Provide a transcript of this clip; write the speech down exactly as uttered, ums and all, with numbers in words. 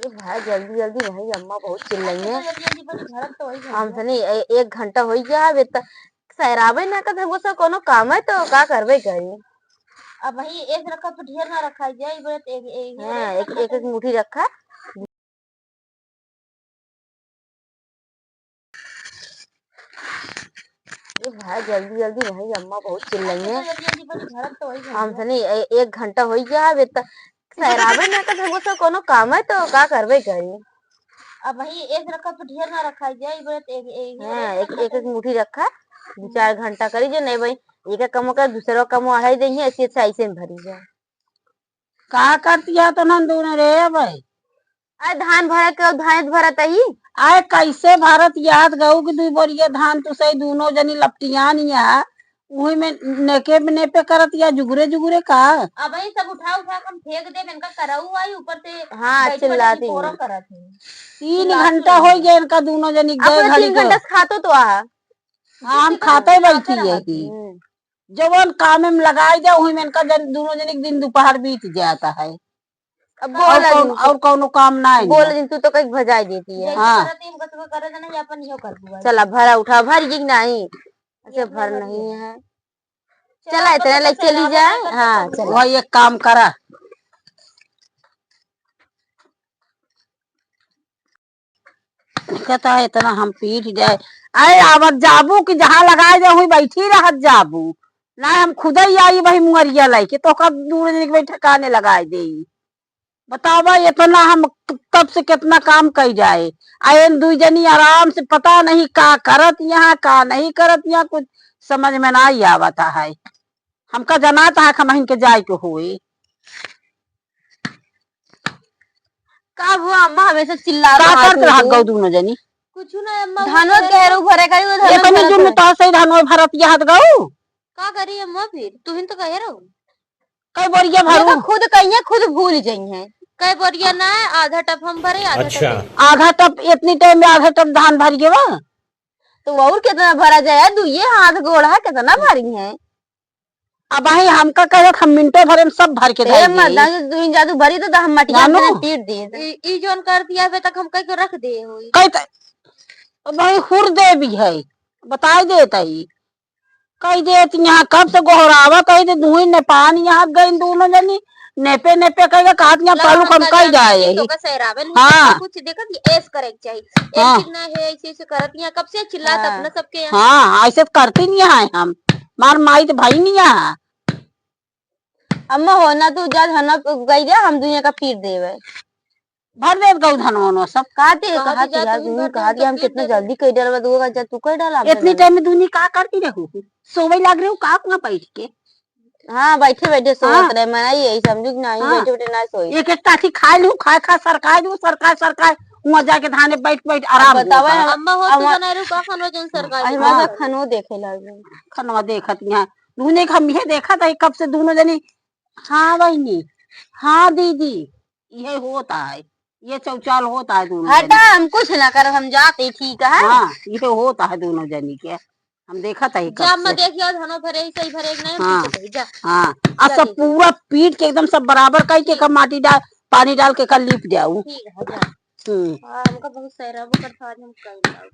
ए भाई, जल्दी जल्दी भाई, अम्मा बहुत चिल्लाई है। जल्दी जल्दी बस भरत तो वही हम है। सनी ए-, एक घंटा हो गया, अब इतना सैराबे ना कर, हमको सब कोनो काम है तो का करबे करी। अब वही एक रखा तो ढेर ना रखा जाए, बस एक, एक, हाँ, एक, एक, एक मुट्ठी रखा। ए भाई, जल्दी जल्दी भाई, अम्मा बहुत चिल्लाई है। जल्दी जल्दी बस भरत तो वही है। हम सनी ए-, एक घंटा हो गया, अब इतना सैराबे ना कर, हमको सब कोनो काम है तो का करबे करी। अब वही एक रखा तो ढेर ना रखा जाए, बस एक, एक, हाँ, एक, एक, एक मुट्ठी रखा, दो चार घंटा करी जो नहीं भाई, एक कमो कर दूसरा कमो अढ़ाई देंगे, ऐसे ऐसे ऐसे में भरी जाए। का करती है तो नंदू ने रे भाई? अरे धान भरे के, धान भरत ही। आए कैसे भरत याद गऊ कि दू बोरिया धान तू सही दोनों जनी लपटियान या, उही में नेके में नेपे करत या जुगरे जुगरे का? अब ये सब उठा उठा के हम फेंक देब, इनका करऊ आई ऊपर से हाँ, बैठ बैठ चिल्लाती के कोरो हैं। करत हैं। तीन चिल्लाती घंटा हैं। हो गया इनका दोनों जनी अब गए पूरा घड़ी तीन घंटा गए। से खातो तो आ। हाँ, हम खाते बैठी है कि हम्म। जवन काम में लगाई दे, उही में इनका जन, दोनों जने के दिन दोपहर बीत जाता है। अब और बोल कौन, अजू। और कौनो काम ना है बोल इनका। अजू, तू तो कहीं भजाई देती है। हाँ। करत है, इनका सुबह करे देना, ये अपन इहो कर दुआ। चला, भरा उठा, भर ये कि नहीं? अच्छा, ये भर भर नहीं है। चला, चला, अपन इतने तो लेके चली सैराबे जाए। ना कर हाँ, सकते। चला। वही एक काम करा। कहता है, "इतना हम पीट जाए।" अरे, आवत जाबू कि जहाँ लगाए जाए, वहीं बैठी रहत जाबू। ना, हम खुदे ही आई, वही मुअरिया लेके, तो कब दूर जने के बैठे काने लगाए दे। बतावा, इतना हम तब से कितना काम कई जाए। आ इन दुई जनी आराम से पता नहीं का करत यहाँ, का नहीं करत यहाँ, कुछ समझ में ना ही आवत है। हमका जनात है, हमहिन के जाए के होए। का हुआ अम्मा, हमेशा चिल्ला का रहा करत तू? रहत गऊ दोनों जनी? कुछ ना अम्मा, वो धानवा कह के रहे हेरू भरे करी, वो धानवा इतनी भरत जुर्म है। तो सही धानवा भरत यहत गऊ। का करी अम्मा फिर? तू ही तो कहे रहो। कई बोरिया ये तो भरू? खुद कहिए, खुद भूल जाई हैं। कई बोरिया ना, आधा टप हम भरे, आधा अच्छा। टप ये। आधा टप इतनी टाइम में आधा टप धान भर गवा। तो और कितना भरा जाए? दुइये हाथ गोड़ है, कितना भरी है? अब भाई हमका कहे हम मिनटो भरे में सब भर के ए, धर दिए। मर्दा, जो तू ही जादू भरी तो, तो हम मटिया जानू? से पीट दिए। ई, ई जोन कर दिया बे तक हम कह के रख दे होई। कह त-, अब भाई हुर दे भी है, बताई देत है। कह देत यहाँ कब से गोहरावत है, तो दुई ने पान यहाँ गई दोनों जनी, नेपे नेपे कह के कहत यहाँ ना, तालुक हम हम कह जाए ही। तो का सहरावे नहीं हाँ। कुछ देखत ये ऐस करे के चाहिए। ऐस हाँ। ठीक ना है, ऐसे ऐसे करत यहाँ कब से चिल्लात हाँ। अपना सबके यहाँ। हाँ, ऐसे तो करती नहीं है हम। मार माई तो भाई नहीं है। अम्मा हो ना, तू जा धनवा गई जा, हम दुनिया का पीट देवे। भर देत गऊ धनवा वनवा सब। का दे, कहा कहा दिया, दिया, तू ही तू भर कहा दे, दिया, हम पीट कितना देवे। जल्दी कह डाला, जा तू कह डाला इतनी अपने। टाइम में दुनी का करती रहू? सोवे लाग रहू का अपना बैठ के? हाँ, बैठे बैठे सोवत हाँ। रहे, मैं यही समझू कि नहीं, हाँ। बैठे बैठे ना सोई। एक एक टाठी खाए लू, खाए खा सरकाए दू, सरकाए सरकाए, वहाँ जाके धाने बैठ बैठ आराम अब बतावा होता। हम, अम्मा हो अब तू वहाँ बना रहू का खानो जन सरकाए अब दू। वहाँ हाँ। खानो देखे लागे। खनवा देखत यहाँ, दुने के हम ये देखत है कब से दोनों जनी हाँ बहिनी, हाँ दीदी, इहे होत है, ये चौचाल होत है दोनों हटा, जनी। हम कुछ ना करब, हम जाते, ठीक है? हाँ, इहे होत है दोनों जनी के, हम देखत है कब जब मैं से। देखियो धनो भरे ही सही भरे कि नहीं, हम हाँ, पीछे जा। हाँ, आ जा सब दीदी। पूरा पीट के एकदम सब बराबर कई के ठीक। का माटी डाल, पानी डाल के का लीप जाऊ। ठीक है, जा। हम्म। हाँ, हमका बहुत सहराबो करता, आज हम कहीं जाओ।